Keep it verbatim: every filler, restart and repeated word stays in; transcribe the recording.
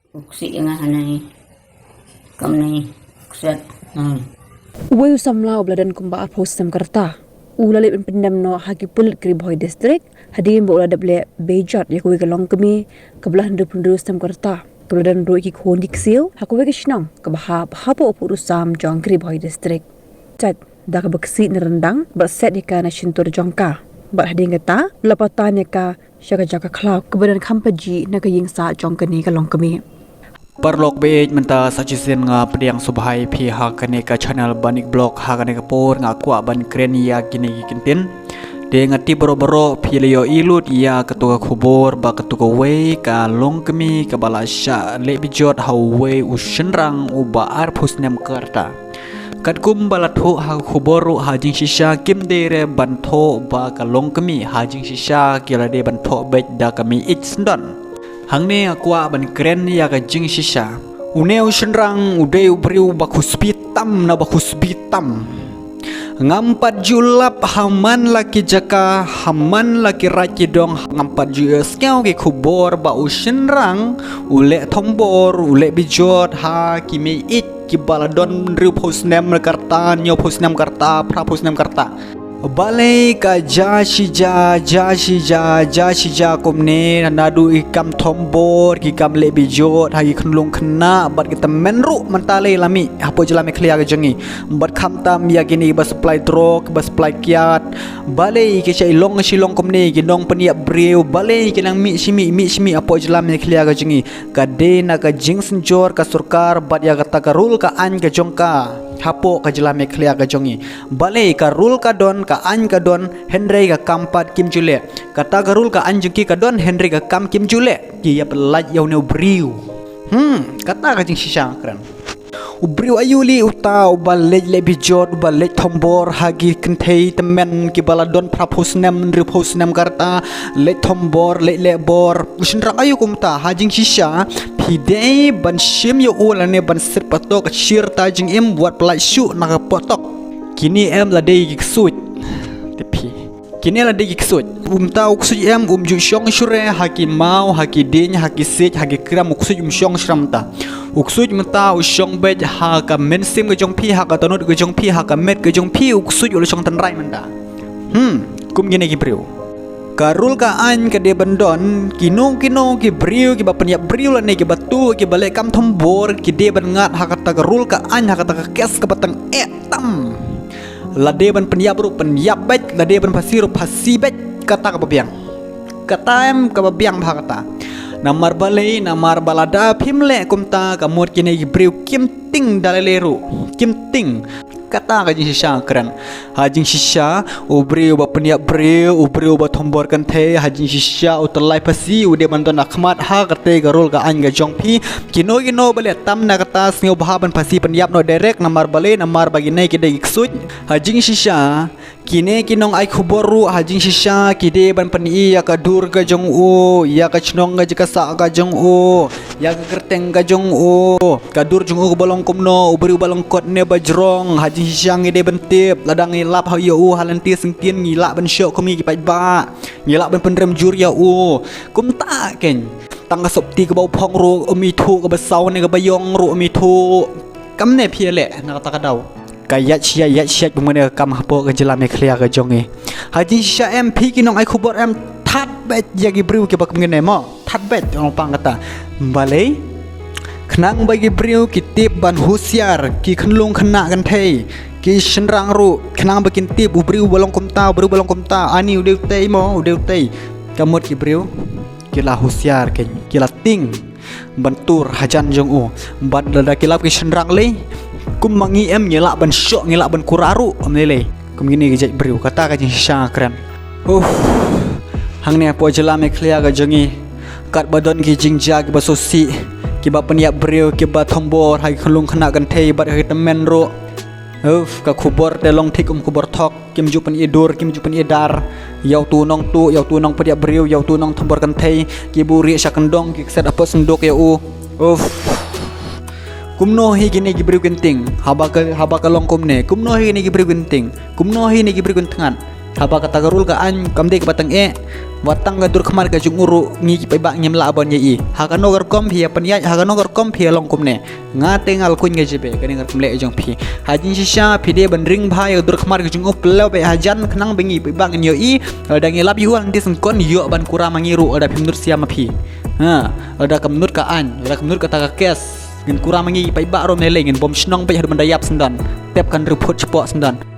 U ksih ïa nga hanai. Kam nai. Kset. Nai. Uwei u samla uba la don kumba arphew snem ka rta u la leit ban pyndem noh ha ki pulit Ri Bhoi District hadien ba u la dep leh bejot ïa kawei ka longkmie kaba la hynriewphew hynriew snem ka rta kaba la don ruh ïa ki khun ki ksiew ha kawei ka shnong kaba hap hapoh u pud u sam jong Ri Bhoi District. Jait da kaba ksih na ryndang bad set ïa ka na shyntur jong ka. Bad hadien kata u la patan ïa ka sha ka jaka khlaw kaba don kham pajih na ka ïing sah jong kane ka longkmie. Paralok baieit, mynta sa shisien nga pdiang sngewbha ïa phi ha kane ka channel Banik Vlog. Ha kane ka por nga kwah ban kren ïa kine ki kyntien. Te nga tip baroh baroh phi la ïohi lut ïa kato ka khubor ba kato kawei ka longkmie kaba la shah leh bejot ha uwei u shynrang uba arphew snem ka rta. Katkum ba la thoh ha ka khubor ruh, ha jingshisha kim dei re ban thoh ba ka longkmie, ha jingshisha ki la dei ban thoh beit da ka mei-ïeit syndon. Hangne nga kwah ban kren ïa ka jingshisha. Une u shynrang u dei u briew ba khuslai tam na ba khuslai tam. Ngam pat ju lap ha man la ki jaka, ha man la ki raid ki dong, ngam pat ju ïohsngew ki khubor ba u shynrang u leh thombor, u leh bejot ha ki mei-ïeit kiba la don hynriewphew snem ka rta, hynñiewphew snem ka rta, phraphew snem ka rta. Balei ka jia shi jia, jia shi jia, jia shi jia kumne, naduh ki kam thombor, ki kam leh bejot ha ki khyllung khynnah bad ki tymmen ruh mynta lei la mih hapoh jylla Meghalaya ka jong ngi. Bad khamtam ïa kine ba supply drug, ba supply kiad. Balei ki shah long shi long kumne, ki nongpynïap briew, balei ki nang mih shi mih, mih shi mih hapoh jylla Meghalaya ka jong ngi. Ka dei na ka jingsynjor ka sorkar bad ïa kata ka rule ka aiñ ka jong ka hapoh ka jylla Meghalaya ka jong ngi. Balei ka rule ka don, ka aiñ ka don, hynrei ka kam pat kim ju leh. Kata ka rule ka aiñ jong ki ka don, hynrei ka kam kim ju leh. Ki ïa pyllait ïa une u briew. Hmm, kata ka jingshisha kren. U briew aïu lei uta uba leit leh bejot, uba leit thombor ha ki kynthei tymmen kiba la don phraphew snem, hynriewphew snem ka rta, leit thombor, leit leh bor. U shynrang aïu kumta, ha jingshisha phi dei ban shim ïa u lane ban set patok, shir ta jingim, wat pyllait shuh na ka patok. Kine em la dei ki ksuid. Te phi. Kine la dei ki ksuid. Umta u ksuid em um ju shong shuh re ha ki maw, ha ki dieng, ha ki siej, ha ki kram, u ksuid um shong shuh re mynta. U ksuid mynta u shong beit ha ka mynsiem ka jong phi, ha ka dohnud ka jong phi, ha ka met ka jong phi, u ksuid u la shong tynrai mynta. Hmm, kum kine ki briew. Ka rule ka aiñ ka dei ban don, kino kino ki briew kiba pynïap briew lane kiba tuh kiba leh kam thombor ki dei ban ngat ha kata ka rule ka aiñ, ha kata ka case kaba tang eh tam. La dei ban pynïap ruh pynïap beit, la dei ban phasi ruh phasi beit, kata kaba biang. Kata em kaba biang bha kata. Namar balei, namar ba lada phim leh kumta ka mut kine ki briew kim tieng da lei lei ruh. Kim tieng. Kata ka jingshisha kren. Ha jingshisha, u briew ba pynïap briew, u briew ba thombor kynthei, ha jingshisha u tyllai phasi u dei ban don ha khmat ha kata ka rule ka aiñ ka jong phi. Kino kino ba leh tam na kata sngewbha ban phasi pynïap noh direct, namar balei, namar ba kine ki dei ki ksuid. Ha jingshisha, kine ki nong ai khubor ruh ha jingshisha ki dei ban pyni ïa ka dur ka jong u, ïa ka chnong ka jaka sah ka jong u, ïa ka kyrteng ka jong u, ka dur jong u kaba long kumno, u briew ba long kot ne ba jrong, ha jingshisha ngi dei ban tip, lada ngi lap ha ïa u ha lynti syngkien ngi lah ban shoh kum ngi ki paidbah, ngi lah ban pynrem jur ïa u. Kumta keiñ. Tang ka sopti kaba u phong ruh um ithuh, kaba saw ne kaba ïong ruh um ithuh. Kam ne phi leh na kata ka daw. Ka ïaid shi ïaid, ïaid shi ïaid bym mane ka kam hapoh ka jylla Meghalaya ka jong ngi. Ha jingshisha em phi ki nong ai khubor em, that beit ïa ki briew kiba kum kine mo. That beit ong pang kata. Balei? Khnang ba ki briew ki tip ban husiar, ki khyllung khynnah kynthei, ki shynrang ruh, khnang ba kin tip u briew ba long kumta, u briew ba long kumta, ani u dei utei mo, u dei utei. Ka mut ki briew ki la husiar keiñ, ki la tieng ban tur hajan jong u. Bad lada ki lap ki shynrang lei, kum ma ngi em ngi lah ban shoh, ngi lah ban kura ruh, em lei lei. Kum kine ki jait briew, kata ka jingshisha kren. Uff. Hangne hapoh jylla Meghalaya ka jong ngi, katba don ki jingjia kiba sngewsih, kiba pynïap briew, kiba thombor ha ki khyllung khynnah kynthei bad ha ki tymmen ruh. Uff, ka khubor te long thik kum khubor thok. Kim ju pyni dur, kim ju pyni dar. Ïa utu u nongtuh, ïa utu u nongpynïap briew, ïa utu u nongthombor kynthei, ki buh rieh sha kyndong, ki kset hapoh synduk ïa u. Uff. Kumno hi kine ki briew kin tieng, haba ka, haba ka long kumne. Kumno hi kine ki briew kin tieng. Kumno hi kine ki briew kin thngan. Haba kata ka rule ka aiñ kam dei kaba tang eh, wat tang ka dur khmat ka jong u ruh ngi ki paidbah ngim lah ban ïohi. Ha kano ka rukom phi ïa pynïaid, ha kano ka rukom phi ïa long kumne. Nga te nga la kuñ ka jingpeit kane ka rukom leh jong phi. Ha jingshisha phi dei ban ring bha ïa ka dur khmat ka jong u, pynlong beit hajan khnang ba ngi paidbah ngin ïohi. Lada ngi lap ïa u ha lynti syngkon, ïoh ban kuram ma ngi ruh lada phim nud siam ma phi. Ha, lada kam nud ka aiñ, lada kam nud kata ka case, ngin kuram ma ngi paidbah ruh, ne lei ngin bom shnong beit haduh ban da ïap syndon. Tep kan report spot syndon.